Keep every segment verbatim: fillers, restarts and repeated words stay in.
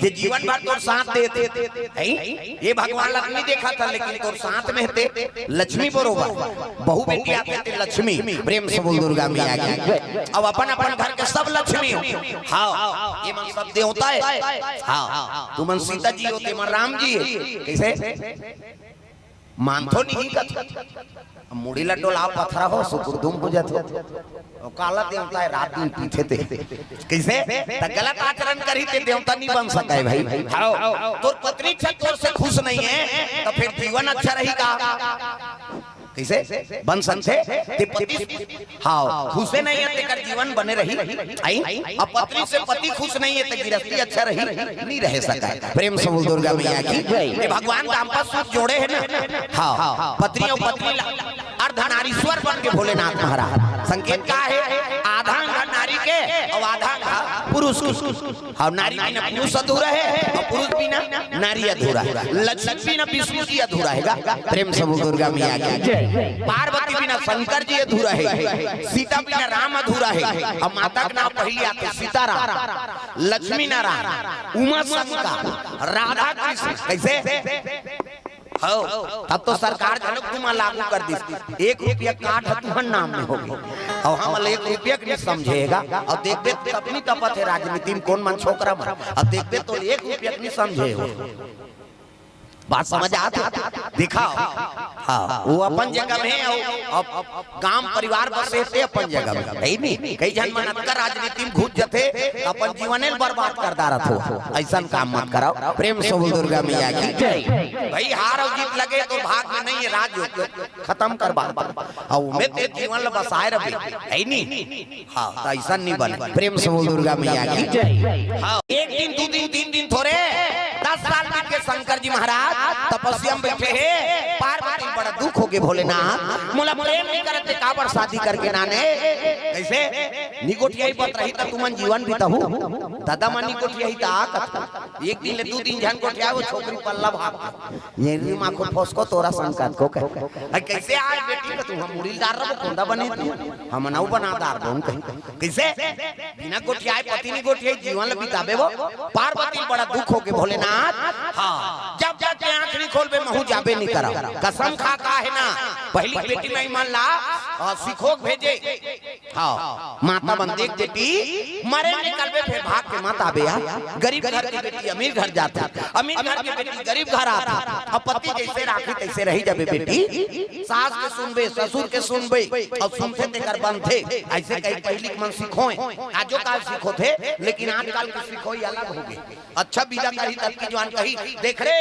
जे जीवन भर तोर साथ देथे, हैं? ये भगवान ला नइ देखत हे, लेकिन तोर साथ में हे ते लक्ष्मी बरोबर। बहू बेटी आथे ते लक्ष्मी। प्रेम से बोल दुर्गा मैया की। अब अपन अपन घर के सब लक्ष्मी हो। हाँ, ये मन सब देवता हे। हाँ, तुमन सीता जी हो, ते मन राम जी हे। कइसे? मानथो नहीं कथो। मुड़ी ला डोलाव, पथरा हो, सुकुरदुम हो जाथे। अउ काला देवता हे, रात दिन पीथे ते। कइसे? त गलत आचरण करही ते देवता नइ बन सकय भाई। हाँ, तोर पत्नी छत्तोर से खुश नइ हे, त फेर जीवन अच्छा रही का? कइसे बन सकथे? ते पति, हाँ, खुशे नइ हे, तेकर जीवन बने रही। आई? अब पत्नी से पति खुश नइ हे, त गिरस्ती अच्छा रही? नइ रह सकय। प्रेम से बोल दुर्गा मैया की। ये भगवान दाम्पत्य सूत्र जोड़े हे ना? हाँ, पत्नी अउ पत्नी ला अर्धनारीश्वर बन के भोलेनाथ महाराज। संकेत का हे? आधा अंग नारी के अउ आधा अंग पुरुष के। अउ नारी बिना पुरुष अधूरा हे अउ पुरुष बिना नारी अधूरा हे। लक्ष्मी बिना विष्णु जी अधूरा हे गा। प्रेम से बोल दुर्गा मैया की। पार्वती बिना शंकर जी अधूरा हे। सीता बिना राम अधूरा हे। अउ माता के नाम पहिली आथे सीताराम, लक्ष्मी नारायण, उमा शंकर, राधा कृष्ण। कइसे? हव, तब तो सरकार घलोक तुमन लागू कर दिस। एक रुपया काट ह तुमन नाम में होगे। अउ हमन ल एक रुपया के नइ समझे गा। अउ देखबे त अपनी तपत हे राजनीति में कोन मन छोकरा मन। अउ देखबे त एक रुपया के नइ समझे हो। बात समझ आत हे? दिखाव। हाँ, वो अपन जगह में हे, अउ, अउ, अउ गांव परिवार बसे हे ते अपन जगह में। हे नहीं? कई झन मन अतका राजनीति में घुस जथे, अपन जीवने ल बर्बाद कर डारत हो। अइसन काम मत करव। प्रेम से बोल दुर्गा मैया की। जय। भाई, हार अउ जीत लगे तो भाग में नइ हे, राजयोग खतम कर बात। अउ ओमे ते जीवन ल बसाए रहे, हे नहीं? हाँ, त अइसन नइ बने। प्रेम से बोल दुर्गा मैया की। जय। हाँ, एक दिन, दू दिन, तीन दिन थोरे, दस साल बीत गे शंकर जी महाराज तपस्या में बइठे हे। पार्वती ल बड़ा दुख होगे, भोलेनाथ, मोला प्रेम नइ करत हे, काबर शादी करके लाने? कइसे? नइ गोठियाही बत रही त तुमन जीवन बिताहू। दादा मन नइ गोठियाही त आ कथू। एक दिन ले दू दिन झन गोठियाय, वो छोकरी पल्ला भाग। ये री माखो फसको तोरा संग कतको कहे। अरे कइसे आय बेटी का तुम हम मुड़ी ल डार रहो, कोंदा बने तू। हम नउ बना डार दो कहीं। कइसे? बिना गोठियाय, पति नइ गोठियाय, जीवन ल बिताबे वो। पार्वती ल बड़ा दुख होगे भोलेनाथ। हाँ, जब तक के आँख नइ खोलबे महूँ जाबे नइ करव। कसम खा का हे ना, पहिली बेटी माई मन ला, अ, सिखोक भेजे। हाँ, माता मन देख बेटी, मरे निकलबे फेर भाग के मत आबे यार। गरीब घर के बेटी अमीर घर जाथे, अमीर घर के बेटी गरीब घर आथे। अब पति जइसे राखही तइसे रही जाबे बेटी। सास के सुनबे, ससुर के सुनबे, अउ सुनथे तेकर बनथे। अइसे कही पहिली के मन सिखोय, आजो काल सिखोथे, लेकिन आजकल के सिखोई अलग होगे। अच्छा बिदा करही तब के जुवान कही, देख रे,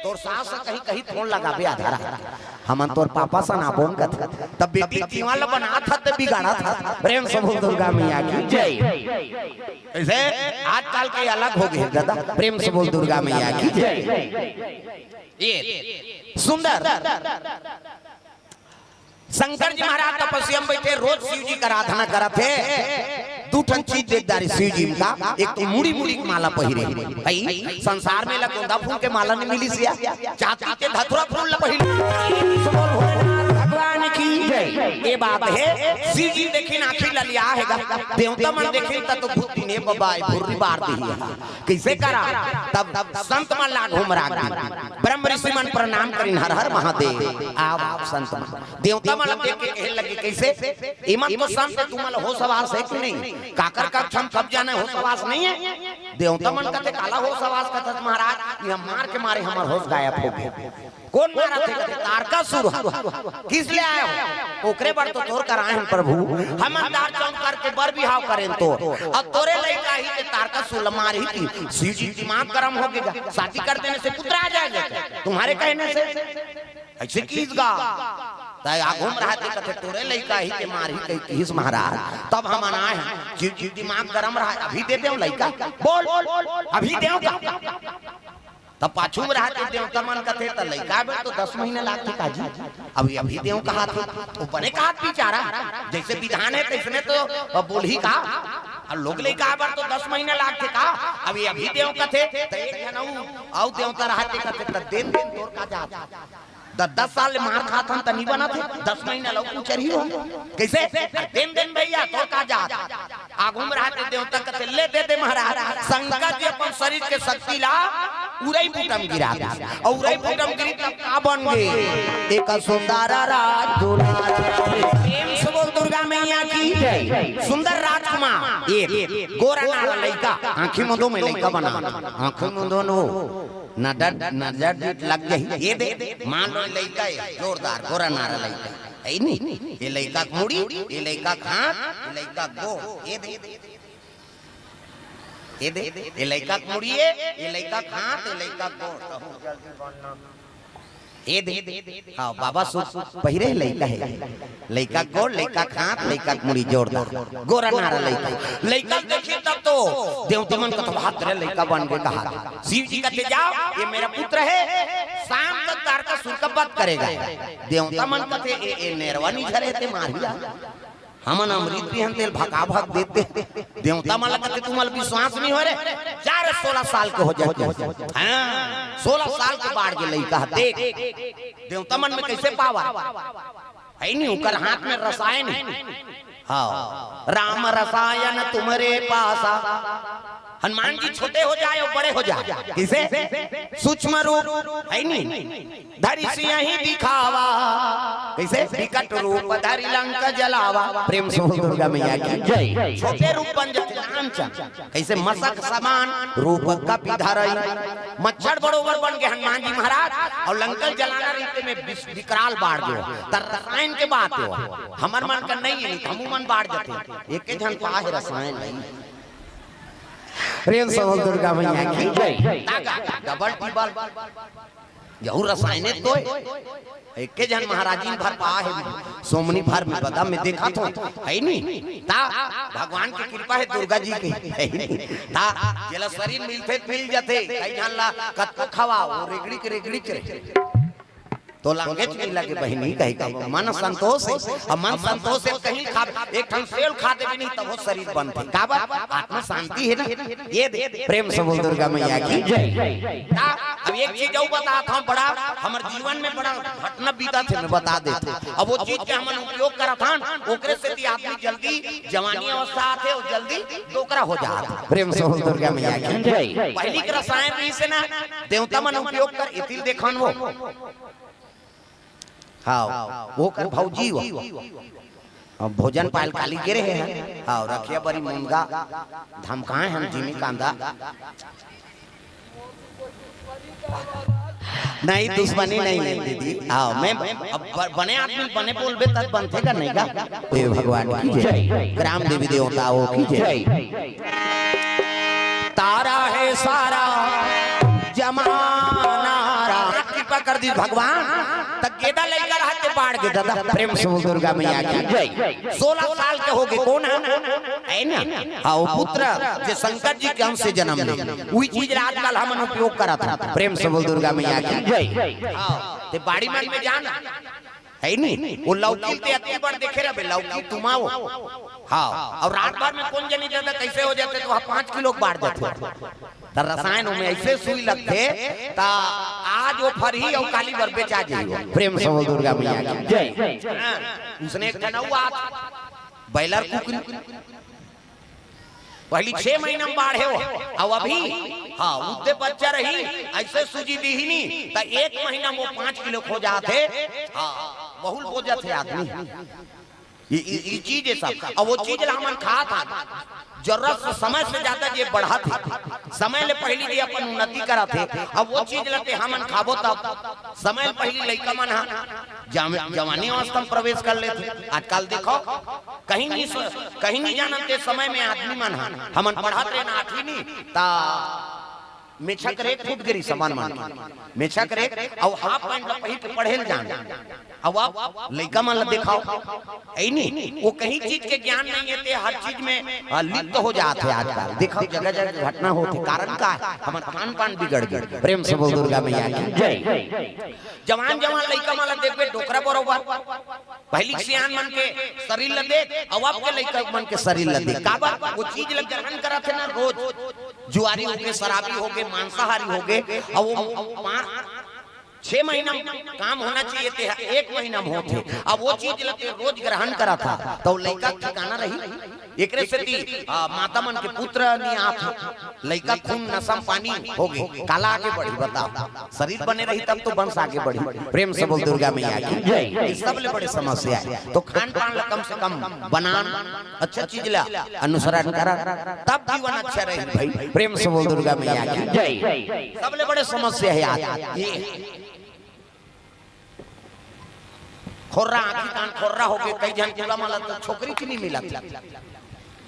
तोर सास ह कहीं कहीं फोन लगाबे आधा रात। हमन तोर पापा सन आबोन कथे। तब बेटी जीवन ल बनात हस त बिगाड़त हस। प्रेम से बोल दुर्गा मैया की जय। अइसे आजकल के अलग होगे दादा। प्रेम से बोल दुर्गा मैया की जय। ये सुंदर शंकर जी महाराज तपस्या में बइठे, रोज शिव जी के आराधना करत हे। दू ठन चीज देख डारे शिव जी का, एक तो मुड़ी मुड़ी के माला पहिरे। भाई, संसार में ला गोंदा फूल के माला नइ मिलिस या, चांदी के धतुरा फूल ला पहिरे। भगवान की जय। ये बात हे, शिव जी देखिन आँखी ललिया हे गा, देवता मन देखिन त तो भूत दिने बबाई भुर्री बार दिही। कइसे करा? तब संत मन ला घुमरा गे। ब्रह्म ऋषि मन प्रणाम करिन, हर हर महादेव। आव, आव संत मन। देवता मन देख के कहे लगे, कइसे? इमन तो संत, तुमन होश हवास हे कि नहीं? काकर कक्ष हम कब जाने होश हवास नइ हे? देवता मन कथे, काला होश हवास कथस महाराज, ये मार के मारे हमर होश गायब होगे। कोन मारत हे? कथे, तारकासुर ह। किस ले आए हो? ओकरे बर तो तोर करा आए हन प्रभु। हमन दार चौंक करके बर बिहाव करेन तोर। अब तोरे लइका ही ते तारकासुर ल मारही कि शिव जी दिमाग गरम होगे गा। शादी कर देने से पुत्र आ जाएगा क्या? तुम्हारे कहने से? अइसे किहिस गा। त आघू म रहत हे कथे, तोरे लइका ही ते मारही कहि किहिस महाराज। तब हमन आए हन। शिव जी दिमाग गरम रहय, अभी दे देंव लइका। बोल, अभी देंव का? तब पाछू में रहत हे देवता मन कथे, त लइका बर तो दस महीना लागथे काजी, अभी, अभी देंव कहत हे। वो बने कहत बिचारा, जइसे विधान हे तइसने तो बोलही का। अउ लोग लइका बर तो दस महीना लागथे का, अभी, अभी देंव कथे। त एक झन अउ, अउ देवता रहत हे कथे, त देन देन तोर का जात। द-, दस साल ले मार खात हन त नी बनत हे, दस महीना लौ कुचर ही हो। कइसे? अरे देन देन भैया, तोर का जात? आगू में रहते देवता कथे, "ले दे दे महाराज।" शंकर जी अपन शरीर के शक्ति ला उरई बूटा म गिरा दे। अउ उरई बूटा म गिरी तब का बन गे? एक सुंदर राज दुलार। प्रेम से बोल दुर्गा मैया की जय। सुंदर राजकुमार, ए गोरा नारा लइका, आँखी मुंदो में लइका बना, आँखी मुंदो नो, नजर, नजर लग जाही, ए दे, मान लो लइका ए, जोरदार, गोरा नारा लइका, हे नी? ए लइका के मुड़ी, ए लइका के हाथ, ए लइका के गोड़, ए दे, ए दे, ए लइका के मुड़ी ए, ए लइका के हाथ, ए लइका के गोड़, कहूँ जल्दी बनना। ए दे, हाँ, बाबा सुख पहिरे लइका हे, लइका के गोड़, लइका के हाथ, लइका के मुड़ी, जोरदार, गोरा नारा लइका, लइका के देखिन तब तो देवता मन कथे, "वाह, तेरा लइका बन गे," कहा। शिव जी कथे, "जाओ, ये मेरा पुत्र है, शाम तक तारकासुर का वध करेगा।" देवता मन कथे, "ए, ए नेरवा नी झरे ते मारिया।" हमन अमृत पीहन तेल भका भक देते। देवता मन ला कथे, "तुमन ला विश्वास नहीं हो रे, जा रे, सोलह साल के हो जाए।" हाँ, सोलह साल के बाढ़ के लइका ह, देख, देवता मन में कइसे पावर हे नी, ओकर हाथ में रसायन हे। हाँ, "राम रसायन तुम्हरे पासा।" हनुमान जी छोटे हो जाए अउ बड़े हो जाए, कइसे? सूक्ष्म रूप हे नी, धरि सियहि दिखावा, कइसे? विकट रूप धरि लंक जलावा। प्रेम से बोल दुर्गा मैया की जय। छोटे रूप बन जाथे, नानचन, कइसे? मसक समान रूप कपि धरई, मच्छर बरोबर बन गे हनुमान जी महाराज, अउ लंका ल जलाना रहिथे में विस-, विकराल बाढ़ जो, त रसायन के बात हो, हमर मन का नहीं हे, हमू मन बाढ़ जाथे, एके झन पाहे रसायन नहीं। प्रेम से बोल दुर्गा मैया की जय। तागा, डबल टिबल, यहू रसायने तो हे। एके झन महाराजिन भर पा हे, सोमनी भर में बदा में देखत हो, हे नी? ता भगवान के कृपा हे, दुर्गा जी के, हे नी? ता जेला शरीर मिलथे त मिल जाथे, कई झन ला कतको खवाओ, वो रेगड़ी के रेगड़ी के रहे। तो लांगेच मिला के बहिनी कही, कही, मन संतोष हे, अब मन संतोष हे कहीं खा, एक ठन सेव खा देबे नहीं, तब वो शरीर बनथे। काबर? आत्मा शांति हे ना। ए दे, प्रेम से बोल दुर्गा मैया की जय। ता, अब एक चीज अउ बतात हूँ, बड़ा हमर जीवन में बड़ा घटना बीतत हे, मैं बता देत हूँ। अब वो चीज के हमन उपयोग करत हन, ओकरे सेती आदमी जल्दी जवानी अवस्था आथे अउ जल्दी डोकरा हो जात हे। प्रेम से बोल दुर्गा मैया की जय। पहिली के रसायन रहिसे ना, देवता मन उपयोग कर, एतिल देखन वो। हाँ, वो कर भौजी वो। अब भोजन पायल काली गिरे हे। हाँ, रखिया बरी मुनगा, धमकाए हम जिमी कांदा। नहीं, दुश्मनी नहीं हे दीदी। हाँ, मैं अब ब-, बने आदमी बने बोलबे तब बनथे का नहीं का? हे भगवान की जय, ग्राम देवी देवताओं की जय। तारा हे सारा जमाना रा। कृपा कर दी भगवान, त गेदा लइका रहत ते बाढ़ गे दादा। प्रेम से बोल दुर्गा मैया की जय। सोलह साल के हो गे, कोन हे? हे ना? हाँ, वो पुत्र जे शंकर जी के अंश से जन्म ले, उही चीज ला आजकल हमन उपयोग करत हन। प्रेम से बोल दुर्गा मैया की जय। हाँ, ते बाड़ी मन में जाना, हे नी? वो लौकी ते अतकी बड़ देखे रहबे, लौकी तुम्हाओ। हाँ, अउ रात भर में कोन जनी दादा कइसे हो जाथे, त वहाँ पाँच किलो के बाढ़ जाथे। त रसायन ओमे अइसे सुई लगथे, त आज वो फरही अउ काली बर बेचा जाही वो। प्रेम से बोल दुर्गा मैया की जय। हाँ, उसने एक ठन अउ आत, बॉयलर कुकरी। पहिली छह महीना में बाढ़े हो, अउ अभी, हाँ, उद्दे बच्चा रही, अइसे सूजी दीही नी, त एक महीना में वो पाँच किलो खो जात हे। हाँ, बहुल हो जात हे आदमी। ये, ये, ये चीज हे सब। अउ वो चीज ला हमन खात हन, जरूरत से समय से ज्यादा जे बढ़त हे, समय ले पहिली जे अपन उन्नति करत हे, अब वो चीज ला ते हमन खाबो तब समय ले पहिली लइका मन ह जम-, जवानी अवस्था में प्रवेश कर लेथे। आजकल देखो, कहीं नहीं स-, कहीं नहीं जानत ते समय में आदमी मन ह, हमन पढ़त रहे ना आठवीं नी, ता मेछा के रेख फूट गे रहिस हमर मन के। मेछा के रेख अउ हाफ पैंट ला पहिर के पढ़े ल जान। अब आप लइका मन ला देखाओ, हे नी, वो कहीं चीज के ज्ञान नहीं हे, ते हर चीज में, आ, लिप्त हो जात हे आजकल। देखाओ, जगह जगह घटना होत हे, कारण का हे? हमर खान पान बिगड़ गे। प्रेम से बोल दुर्गा मैया की जय। जवान जवान लइका मन ला देखबे, डोकरा बरोबर। पहिली सियान मन के शरीर ला देख, अउ अब के लइका मन के शरीर ला देख। काबर? वो चीज ला ग्रहण करत हे ना रोज। जुआरी हो गे, शराबी हो गे, मांसाहारी हो गे, अउ वो पा-, छह महीना काम होना चाहिए, ते एक महीना में होत हे। अब वो चीज ल ते रोज ग्रहण करत हा, त लइका के ठिकाना रही। एकरे सेती, आ, माता मन के पुत्र नियात हे, लइका खून नसम पानी हो गे, काला आगे बढ़ी बताओ? शरीर बने रही तब तो वंश आगे बढ़ी। प्रेम से बोल दुर्गा मैया की जय। ये सबले बड़े समस्या हे। तो खान पान ला कम से कम बनान, अच्छा चीज ला अनुसरण करन, तब जीवन अच्छा रही भाई। प्रेम से बोल दुर्गा मैया की जय। सबले बड़े समस्या हे आज ये। खोर्रा, आँखी कान खोर्रा हो गे, कई झन टूरा मन ला तो छोकरी भी नहीं मिलत।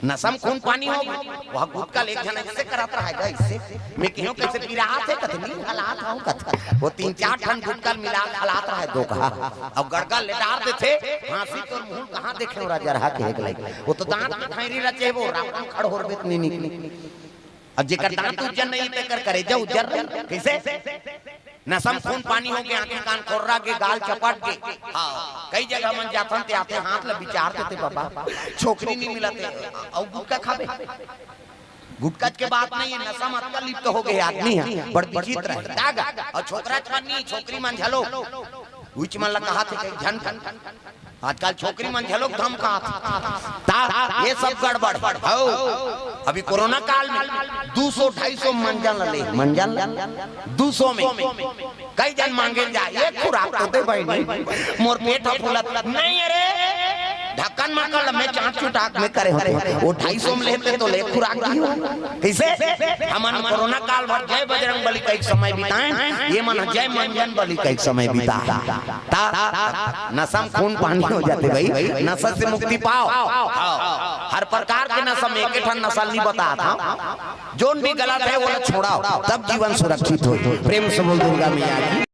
नसम खून पानी हो गे, वह गुटका ले एक झन ऐसे करत रहे गा, ऐसे। मैं कहियों कैसे पिरात हे, कथे नहीं हलात हूँ, कथे। वो तीन चार ठन गुटका मिला हलात रहे दो कहा, अब गड़का लेटार देथे, हाँसी तोर मुँह कहाँ देखे हो राजा रहा के एक लई। वो तो दांत के खैरी रचे, वो रावण खड़ होर बेत नहीं निकली। अब जेकर दांत उज्जर नहीं, तेकर करेजा उज्जर रही। कैसे? नसम खून पानी हो गे, आँखी कान खोर्रा गे, गाल चपट गे। हाँ, कई जगह मन जाथन ते आथे, हाथ ला बिचार देथे बाबा, छोकरी नहीं मिलत हे, अउ गुटका खाबे। गुटका के बात नहीं हे, नसम अतका लिप्त हो गे आदमी हे, बड़ विचित्र हे। का गा? अउ छोकरा मन नहीं, छोकरी मन झलो, उच मन ला कहा थे कई झन। आजकल छोकरी मन झलोक धमकात। ता ये सब गड़बड़ हौ। अभी कोरोना काल में दू सौ ढाई सौ मंजन ले, मंजन दू सौ में कई जन मांगे जा, एक खुराक तो दे भाई नहीं, मोर पेट ह फूलत नहीं। अरे ढक्कन म कर ल, मैं चाट चुटाक में करे होते, वो ढाई सौ में लेते तो ले खुराक दी हो। कैसे? हमन कोरोना काल भर जय बजरंग बली का एक समय बिताए, ये मन जय मंजन बली का एक समय बिता। ता नसम खून पानी हो जाते भाई, नशा से मुक्ति पाओ। हर प्रकार के नशा में एक ठन नशा नहीं बता था, जोन भी गलत हे वो छोड़ाओ, तब जीवन सुरक्षित हो। प्रेम से बोल दुर्गा मैया की।